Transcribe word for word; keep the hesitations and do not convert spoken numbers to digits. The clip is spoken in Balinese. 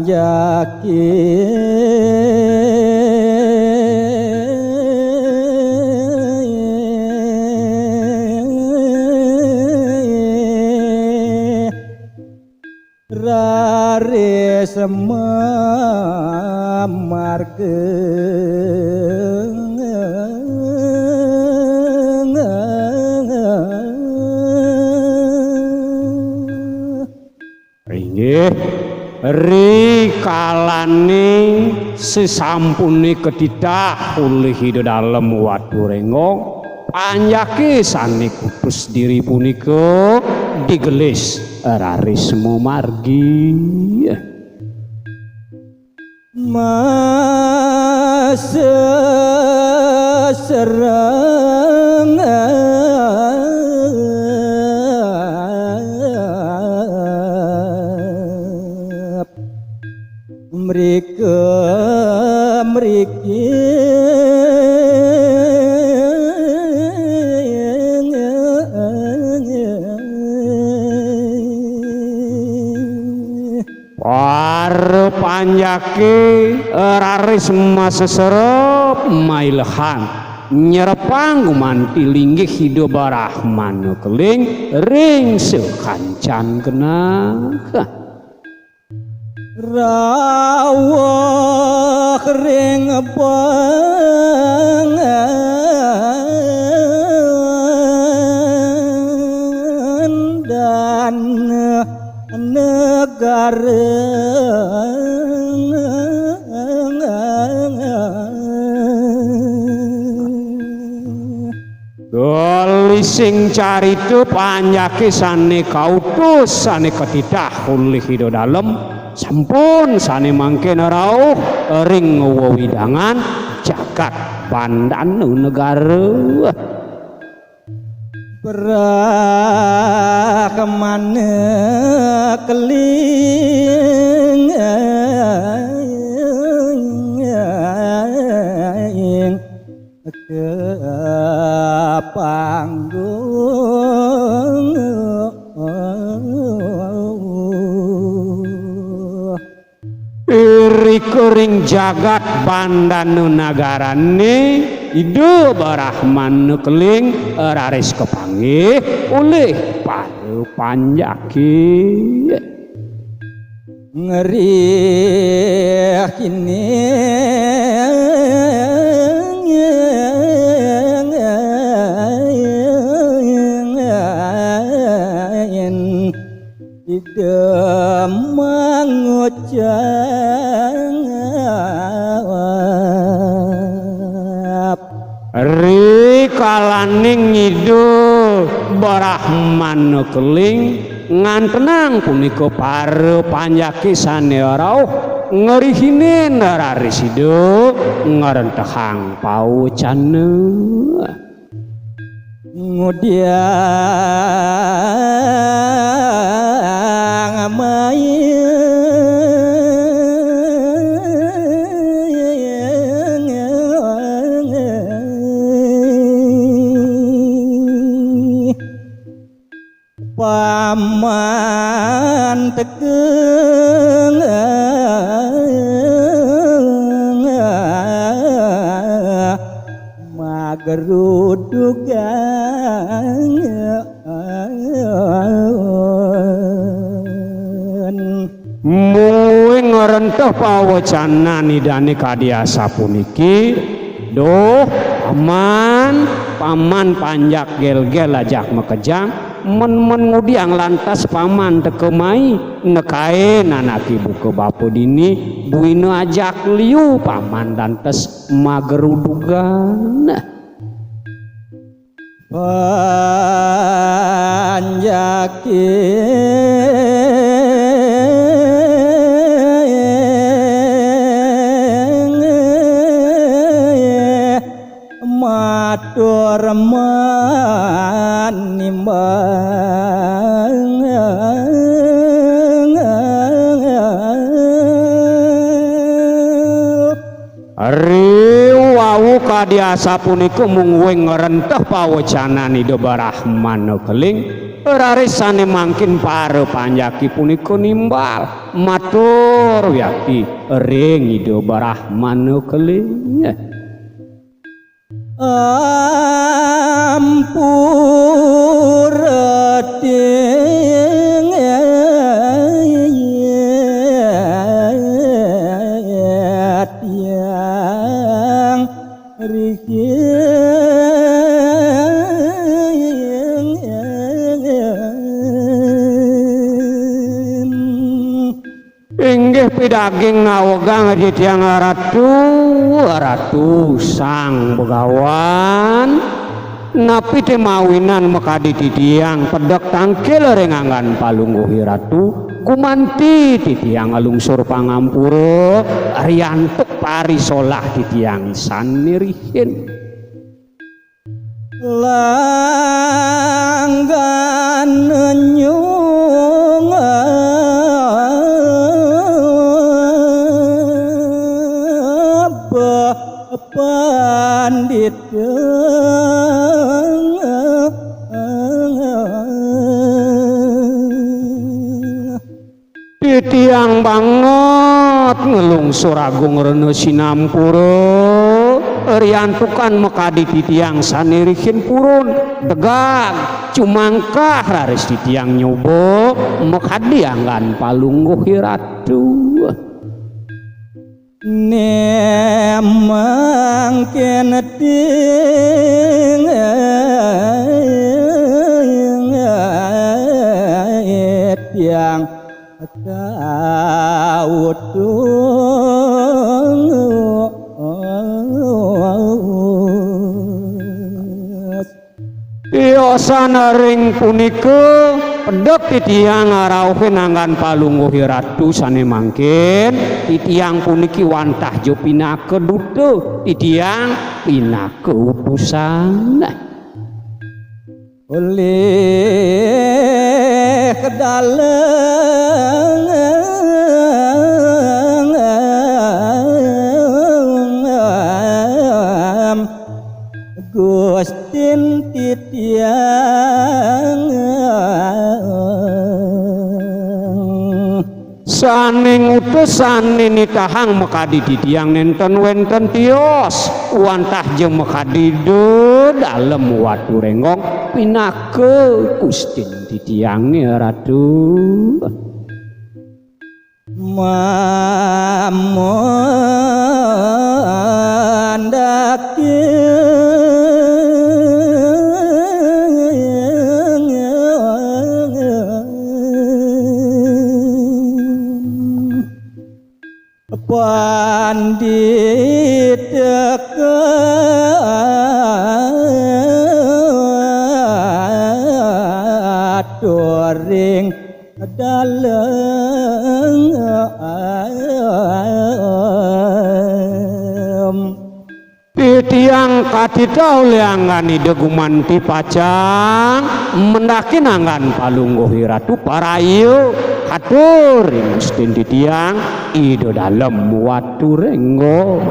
Jaki raris mamarga. Inggih, rikalane sesampune ketitah olih Ida Dalem Watu Renggong, panjake sane kutus diri punika digelis raris mamargi. Maseserengep mrika mriki. Para panjake raris maseserep mailehan, nyerepang gumanti linggih Ida Brahmana Keling ring sakancan genah. Rawuh ring bandan negara. Gelising carita panjake sane kautus, sane katitah olih Ida Dalem, sampun sane mangkin rauh ring wewidangan jagat Bandana Negara. Brahmana Keling ka panggung. Irika ring jagat Bandana Nagarane, Ida Brahmana Keling raris kapanggih olih para panjake. Ngerih kini Ida mangucap. Rikalaning Ida Brahmana Keling ngantenang punika para panjake sane rauh ngrihinin raris Ida ngrentehang pawecana. Ngudiang mayang paman tegeng magerudugan. Mungguing ngrenteh pawecanan Idane kadi asapuniki, "Duh, paman, paman panjak gelgel ajak makejang, men-men ngudiang lantas paman teka mai, nekain anake buka bapa dini, buina ajak liu paman lantas magerudugan." Panjake matur manimbang. Riwau kadi asapunika mungguing ngrenteh pawecanan Ida Brahmana Keling, Raris sané mangkin para panjaki punika nimbal matur wiakti ring Ida Brahmana keling. Ampura ting tiang rihin. Inggih pidaging nawegang titiang Ratu, Ratu Sang Begawan. Napi té mawinan makadi titiang pedek tangkil ring anggan Palungguh Ratu, gumanti titiang nglungsur pangampura, riantuk parisolah titiang sané rihin. Langgan nyung pandita. Titiang banget nglungsur agung rena sinampura, riantukan makadi titiang sané rihin purun, degag, cumangkah raris titiang nyoba, makadi anggan Palungguh Ratu. Né mangkin ting tiang kautus. Tiosan ring punika, pedek titiang ngrauhin anggan Palungguh Ratu sané mangkin, titiang puniki wantah ja pinaka duta, titiang pinaka utusan. Olih dalem Gustin titiang. Sané ngutus sané nitahang makadi titiang nénten wénten tios, wantah ja makadi Ida Dalem Watu Rénggong pinaka Gustin titiangé Ratu. Mamandaki pandita katuring dalem. Titiang katitah olih anggan Ida gumanti pacang mendakin anggan Palungguh Ratu paraya katur ring Gustin titiang Ida Dalem Watu Rénggong.